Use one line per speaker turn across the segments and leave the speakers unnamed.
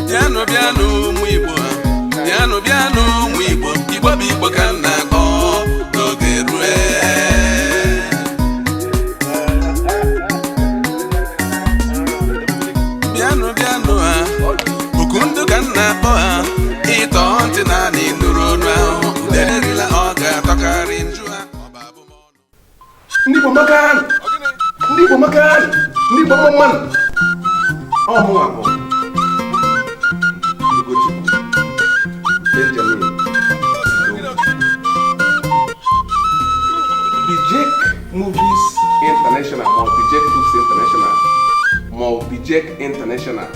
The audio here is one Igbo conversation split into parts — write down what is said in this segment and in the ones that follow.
Bịanụ, bịanụ, ụmụ Igbo. Bịanụ, bịanụ, ụmụ Igbo. Igbo bụ Igbo ka m na-akpọ n'oge rue. Bịanụ, bịanụ ha, oku ndụ ka m na-akpọ ha. Ịtọ ntị naanị nụrụ ọnụ ahụ uderila, ọ ga-atọkarị njụ ha. Ọ bụ abụmọnụ.
Ndị Igbo makanụ! Ndị Igbo makanụ! Ndị Igbo mma mmanụ! Ọ mụnwa bụ Ugochukwu Benjamin Udo. Bijek Movies International ma ọ Bijek Books International ma ọ Bijek International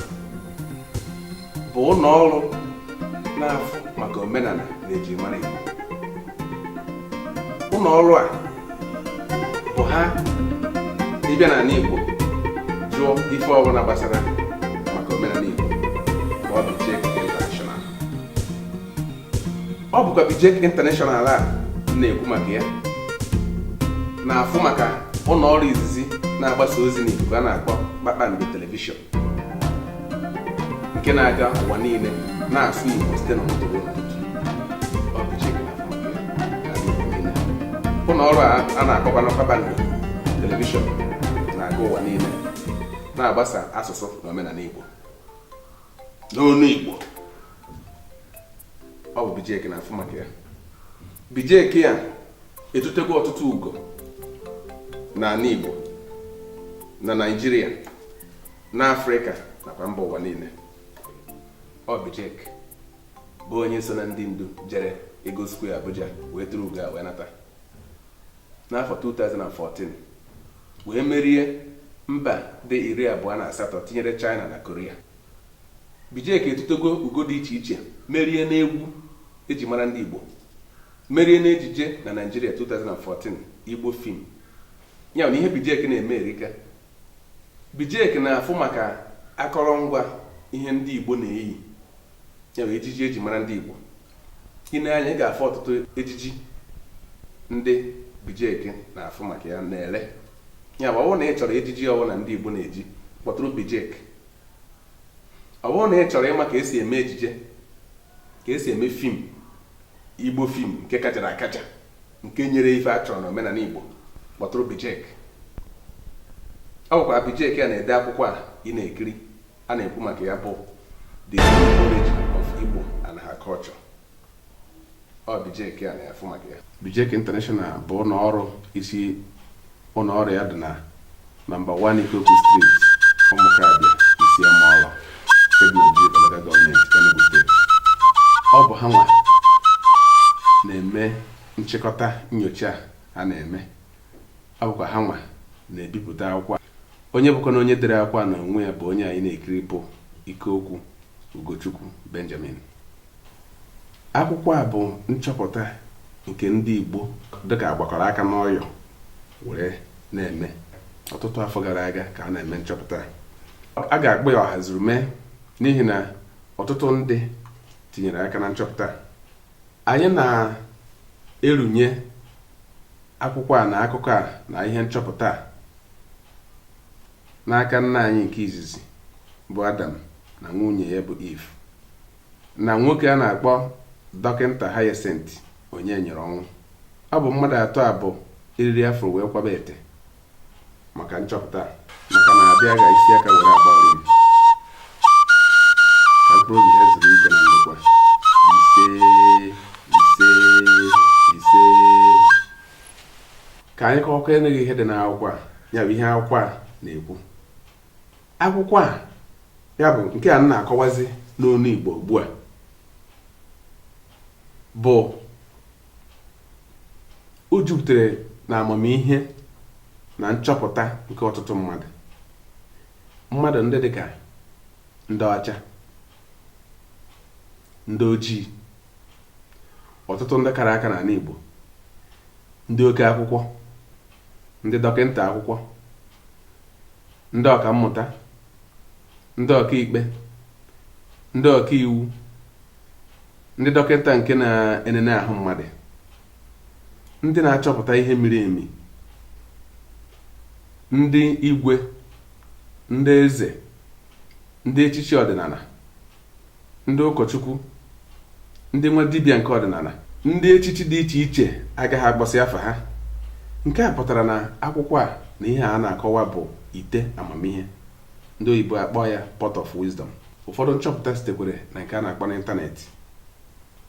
bụ ụlọ ọrụ na-afụ maka omenala na ejimara Igbo. Ụlọ ọrụ a bụ ha ịbịa n'ala Igbo jụọ ife ọbụla gbasara maka omenala Igbo bụ ọ Bijek International. Ọ bụkwa Bijek International a m na-ekwu maka ya na-afụ maka ụlọ ọrụ izizi na-agbasa ozi n'ikuku a na-akpọ Kpakpando Television, nke na-aga ụwa niile na-asụ Igbo site n'ụtụtụ ruo n'ụtụtụ. Ọ Bijek na-afụ maka ya n'ala Igbo niile. Ụlọ ọrụ a na-akpọkwa na Kpakpando Television na-aga ụwa niile na-agbasa asụsụ na omenala Igbo n'onu Igbo. Ọ bụ Bijek na-afụ maka ya. Bijek ya etutekwa ọtụtụ ugo n'ala Igbo, na Naịjirịa, na Afrịka nakwa mba ụwa niile. Ọ Bijek bụ onye so na ndị ndu jere Eagle Square, Abuja, wee tụrụ ugo a wee nata n'afọ 2014, wee merie mba dị 28 tinyere China na Korea. Bijek etutego ugo dị iche iche, merie n'egwu eji mara ndị Igbo, merie n'ejije na Naịjirịa 2014 Igbo film. Ya na ihe Bijek na-eme erika. Bijek na-afụ maka akọrọngwa ihe ndị Igbo na-eyi, ya bụ ejiji eji mara ndị Igbo. Ị na-anya, ị ga-afụ ọtụtụ ejiji ndị Bijek na-afụ maka ya na-ere. Ya bụ, ọ bụrụ na ị chọrọ ejiji ọbụla ndị Igbo na-eji, kpọtụrụ Bijek. Ọ bụrụ na ị chọrọ ịma ka esi eme ejije, ka esi eme film Igbo, film nke kachara akacha, nke nyere ife a chọrọ n'omenala Igbo, kpọtụrụ Bijek. Ọ bụkwa Bijek a na-ede akwụkwọ a ị na-ekiri a na-ekwu maka ya, bụ The True Origin of Igbo and Her Culture. Ọ Bijek a na-afụ maka ya. Bijek International bụ ụlọ ọrụ isi ụlọ ọrụ ya dị na nọmba 1 Ikoku Street, Ụmụkabịa, Isiamaọlọ, Enugu Local Government, Enugu Steeti. Ọ bụ ha nwa na-eme nchịkọta nyocha a na-eme. Ọ bụkwa ha nwa na-ebipụta akwụkwọ a. Onye bụkwa na onye dere akwụkwọ a na onwe ya bụ onye anyị na-ekiri, bụ Ikeokwu Ugochukwu Benjamin. Akwụkwọ a bụ nchọpụta nke ndị Igbo dịka agbakọrọ aka n'ọyọ were na-eme ọtụtụ afọ gara aga ka a na-eme nchọpụta a. Ga-akpọ ya ọhaziri mee n'ihi na ọtụtụ ndị tinyere aka na nchọpụta a. Anyị na-erunye akwụkwọ a na akụkọ a na ihe nchọpụta a n'aka nna anyị nke izizi bụ Adam na nwunye ya bụ Eve na nwoke a na-akpọ Dọkịta Hyacinth onye nyere ọnwụ. Ọ bụ mmadụ atọ a bụ eriri afọ wee kwaba ete maka nchọpụta a, maka na abịa ga isi aka were agba orim. Ka mkpụrụ obi ha zuru ike na ndokwa. Ise, ise, ise. Ka anyị kọwakwa enweghị ihe dị n'akwụkwọ a, ya bụ ihe akwụkwọ a na-ekwu. Akwụkwọ a, ya bụ nke a m na-akọwazi n'onu Igbo ugbu a, bụ o jupụtara na amamihe na nchọpụta nke ọtụtụ mmadụ ndị dịka ndị ọcha, ndị ojii, ọtụtụ ndị kara aka n'ala Igbo, ndị oke akwụkwọ, ndị dọkịta akwụkwọ, ndị ọkammụta, ndị ọkaikpe. Ndị ọkaiwu, ndị dọkịta nke na-enene ahụ mmadụ, ndị na-achọpụta ihe miri emi, ndị igwe, ndị eze, ndị echichi ọdịnala, ndị ụkọchukwu, ndị nwa dibịa nke ọdịnala, ndị echichi dị iche iche agaghị agbasị afa ha. Nke a pụtara na akwụkwọ a na ihe a na-akọwa bụ ite amamihe. Ndị oyibo akpọ ya pot of wisdom. Ụfọdụ nchọpụta sitekwere na nke a na-akpọ n'ịntanetị.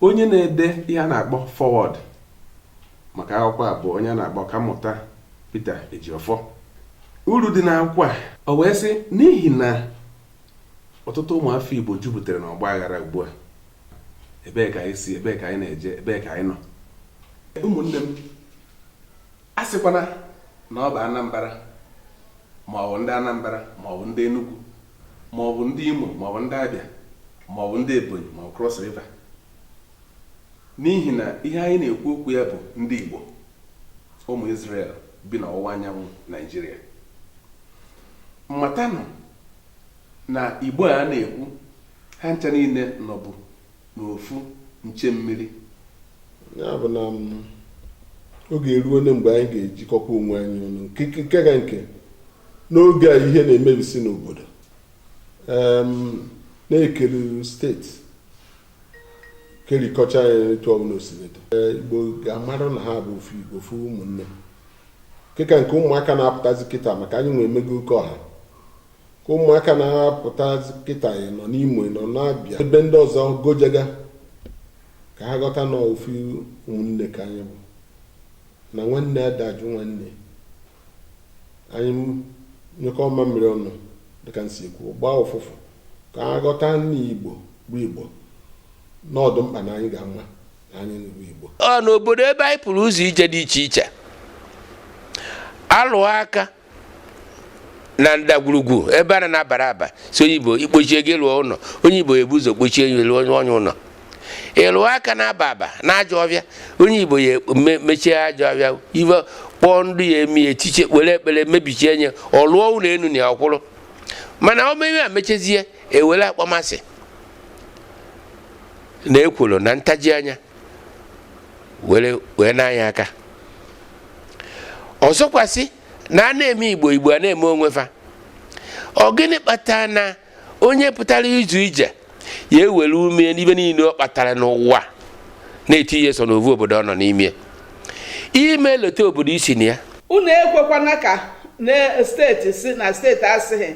Onye na-ede ihe a na-akpọ foreword maka akwụkwọ a bụ onye a na-akpọ Ọkammụta Peter Ejiofor. Uru dị n'akwụkwọ a, o wee sị, n'ihi na ọtụtụ ụmụafọ Igbo jupụtara n'ọgba aghara ugbu a, ebee ka anyị si, ebee ka anyị na-eje, ebee ka anyị nọ? Ụmụnne m, a sịkwana na ọ bụ Anambra, ma ọ bụ ndị Anambra, ma ọ bụ ndị Enugu, ma ọ bụ ndị Imo, ma ọ bụ ndị Abịa, ma ọ bụ ndị Ebonyi, ma ọ bụ Cross River, n'ihi na ihe anyị na-ekwu okwu ya bụ ndị Igbo, ụmụ Israel bi n'ọwụwa anyanwụ Naijiria. Matanụ na Igbo a na-ekwu, ha ncha niile nọbụ n'ofu nche mmiri.
Ya bụ na oge eruone mgbe anyị ga-ejikọkwa onwe anyị ọnụ, nke ga nke n'oge a ihe na-emebisi n'obodo, na-ekere steeti kerikọcha anyị etu ọbụla osimiri. Igbo ga-amara na ha bụ ofu Igbo, ofu ụmụnne. Nke ka nke ụmụaka na-apụtazi kịta, maka anyị nwee emego oke ọha, ka ụmụaka na-apụtazi kịta nọ n'Imo, nọ n'Abịa, ebe ndị ọzọ gojega, ka ha ghọta na ofu ụmụnne ka anyị bụ, na nwanne adajụ nwanne. Anyị nyekọ mamịrị ọnụ, dịka nsi ekwu, gbaa ụfụfụ, ka ha ghọta na Igbo bụ Igbo, n'ọdụ mkpa na anyị ga-ama na anyị bụ Igbo.
Ọ n'obodo ebe anyị pụrụ ụzọ ije dị iche iche, alụọ aka na ndagwurugwu ebe a na-abara aba, si onye Igbo ikpochie gị lụọ ụlọ, onye Igbo ebu ụzọ kpochie ya lụọ onye ụlọ. Ịlụọ aka na-aba aba na ajọ ọbịa, onye Igbo ya mechie ajọ ọbịa, iwe kpọọ ndị ya emi etiche, were ekpere mebichie nye, ọ lụọ ụlọ enu na ya ọkwụrụ. Mana o mere a mechezie, ewere akpọmasị na ekworo na ntaji anya were wee n'anya aka. Ọzọkwasị na a na-eme Igbo, Igbo a na-eme onwe fa. Ọ gịnị kpatara na onye pụtara izu ije ya ewere ume n'ibe niile ọ kpatara n'ụwa na-eti ihe so n'ovu obodo ọ nọ n'ime ime leta obodo isi na ya?
Unu ekwekwana ka na steeti si na steeti asịghị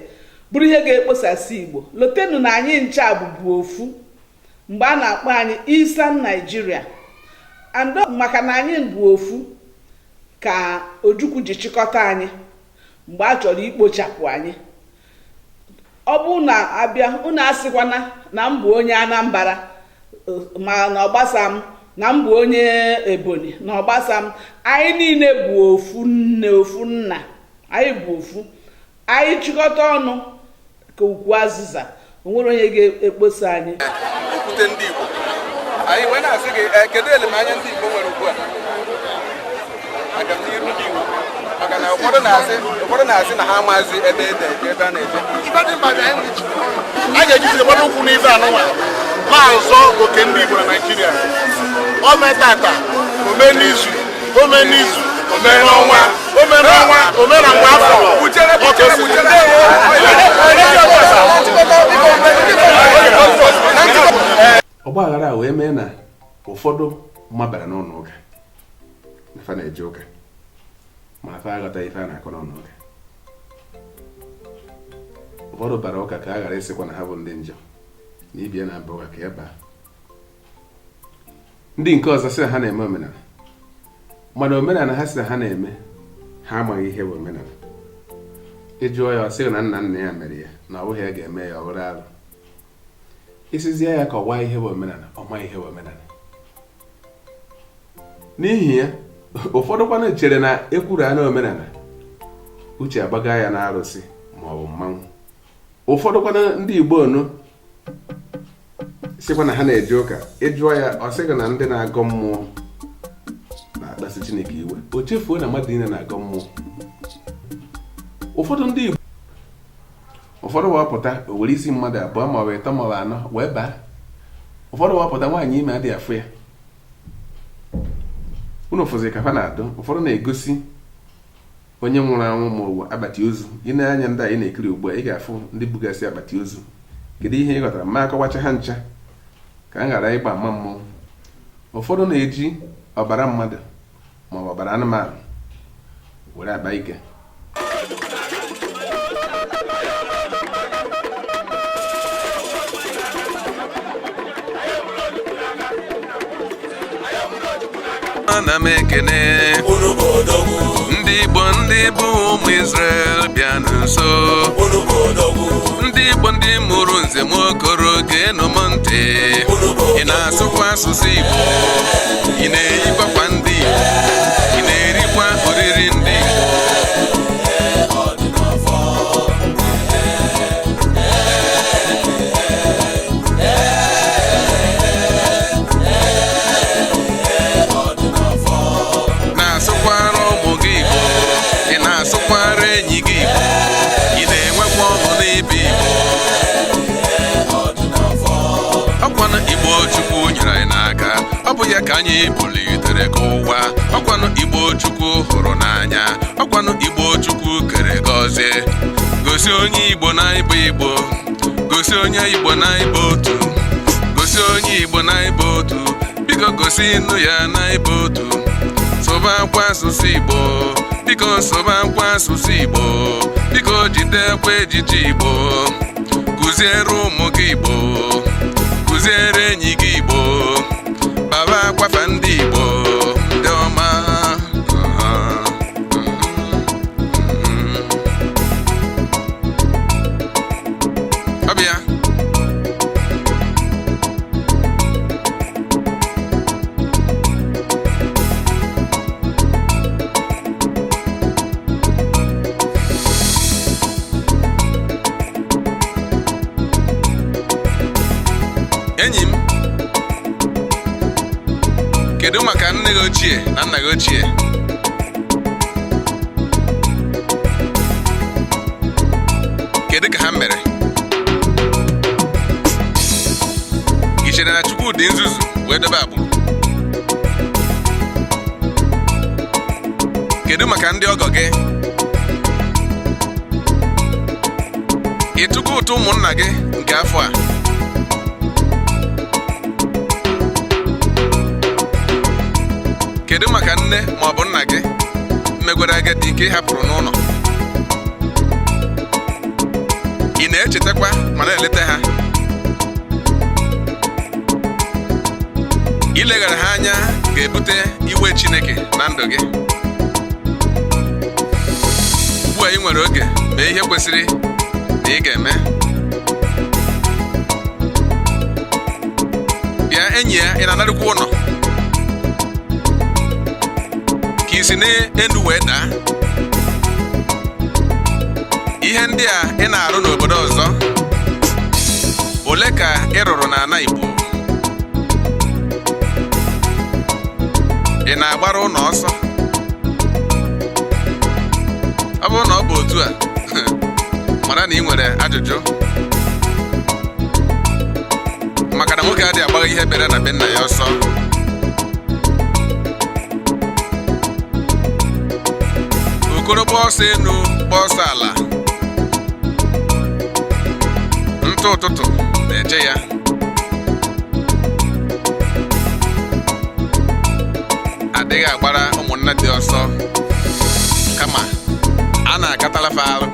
bụrụ ihe ga-ekposasị Igbo. Lotenu na anyị ncha bụbu ofu mgbe a na-akpọ anyị Eastern Nigeria, and maka na anyị bụ ofu ka Ojukwu ji chịkọta anyị mgbe a chọrọ ikpochapụ anyị. Ọ bụ na abịa, unu asịkwana na m bụ onye Anambra, ma na ọgbasa m, na m bụ onye Ebonyi, na ọgbasa m. Anyị niile bụ ofu nne, ofu nna, anyị bụ ofu. Anyị chịkọta ọnụ ka ukwu azịza, o nwere onye ga-ekposa anyị.
Okwute ndị Igbo, anyị wee na-asị gị, kedu elemanya ndị Igbo nwere ugbu a, agamnihu ndị Igbo? Maka na ụfọdụ na-asị na ha amazi ebe ede ebe a na-eje.
Ife dị mkpa bụ anyị a ga-ejisi gbado ụkwụ n'ife anụnwa na-azọ oke ndị Igbo na Naịjirịa. O mee tata, o mee n'izu, o mee n'izu, o mee n'ọnwa, o mee n'ọnwa, o mee na mgbe afọ.
Buchere, buchere, buchere.
Ọgba aghara wee mee na ụfọdụ mabara n'ụlọ ụka na fa na-eje ụka, ma fa aghọta ife a na-akọ n'ụlọ ụka. Ụfọdụ bara ụka ka a ghara ịsịkwa na ha bụ ndị njọ, na ibie na-aba ụka ka ya baa. Ndị nke ọzọ sị na ha na-eme omenala, mana omenala ha sị na ha na-eme, ha amaghị ihe bụ omenala. Ịjụọ ya, ọ sịghị na nna nna ya mere ya, na ọ bụghị ya ga-eme ya, ọ bụrụ arụ. Isizie ya ka ọ gwa ihe bụ omenala, ọ maghị ihe bụ omenala. N'ihi ya, ụfọdụ kwanụ chere na ekwuru a na omenala, uche agbaga ya na arụsị ma ọ bụ mmanwụ. Ụfọdụ kwanụ ndị Igbo onu sịkwa na ha na-eje ụka, ịjụọ ya, ọ sịghị na ndị na-agọ mmụọ na-akpasu Chineke iwe. O chefuo na mmadụ niile na-agọ mmụọ. Ụfọdụ Ụfọdụ wepụta o were isi mmadụ abụọ maọbụ ịtọ maọbụ anọ wee baa. Ụfọdụ wepụta nwaanyị ime adịghị afụ ya. Unu fụzi ka fa na-adụ. Ụfọdụ na-egosi onye nwụrụ anwụ ma ọ bụ akpati ozu. Ị na-anya ndị a ị na-ekiri ugbu a, ị ga-afụ ndị bugasị akpati ozu. Kedu ihe ị ghọtara? Ma akọwacha ha ncha ka m ghara ịgba ama mmọnwụ. Ụfọdụ na-eji ọbara mmadụ maọbụ ọbara anụmanụ were akpa ike.
Ana m ekene ndị Igbo, ndị bụ ụmụ Israel, bịa nso. Ndị Igbo, ndị mụrụ nze m okoro, geenụ m ntị. Ị na-asụkwa asụsụ Igbo? Ị na-eyikwakwa ndị Igbo? Ị na-erikwa oriri ndị Igbo? Na-asụkwara ụmụ gị Igbo? Ị na-asụkwara enyi gị Igbo? Ị na-enwekwa ọṅụ n'ebe Igbo? Ọkwanụ Igbo Chukwu nyere anyị n'aka, ọ bụ ya ka anyị bulitere ka ụwa. Ọkwanụ Igbo Chukwu hụrụ n'anya, ọkwanụ Igbo Chukwu kere gọzie. Gosi onye Igbo na ịbụ Igbo, gosi onye Igbo na ịbụ otu, gosi onye Igbo na ịbụ otu, biko gosi nụ ya na ịbụ otu. Sụba akwa asụsụ Igbo, biko sụba akwa asụsụ Igbo, biko jidekwa ejiji Igbo. Kụziere ụmụ gị Igbo, kụziere enyi gị Igbo, baba akwafa ndị Igbo ndị ọma. Ọ bụ ya. Enyi m, kedu maka nne gị ochie na nna gị ochie? Kedu ka ha mere? Ị chere na Chukwu dị nzuzu wee dobe agbụrụ? Kedu maka ndị ọgọ gị? Ị tụgo ụtụ ụmụnna gị nke afọ a? Kedu maka nne ma ọ bụ nna gị megwara agadi nke ị hapụrụ n'ụlọ? Ị na-echetakwa ma na-eleta ha? Ileghara ha anya ga-ebute iwe Chineke na ndụ gị. Ugbu a ị nwere oge, mee ihe kwesịrị na ị ga-eme. Bịa enyi ya, ị na-anarịkwa ụlọ ka isi n'elu wee daa. Ihe ndị a ị na-arụ n'obodo ọzọ, ole ka ị rụrụ n'ala Igbo? Ị na-agbara ụlọ ọsọ? Ọ bụrụ na ọ bụ otu a, mara na ị nwere ajụjụ, maka na nwoke adịghị agbagha ihe bịara na be nna ya ọsọ. Okoro gba ọsọ enu, gba ọsọ ala, ntụ ụtụtụ na-eche ya. Adịghị agbara ụmụnna dị ọsọ, kama a na-akatala fa arụ.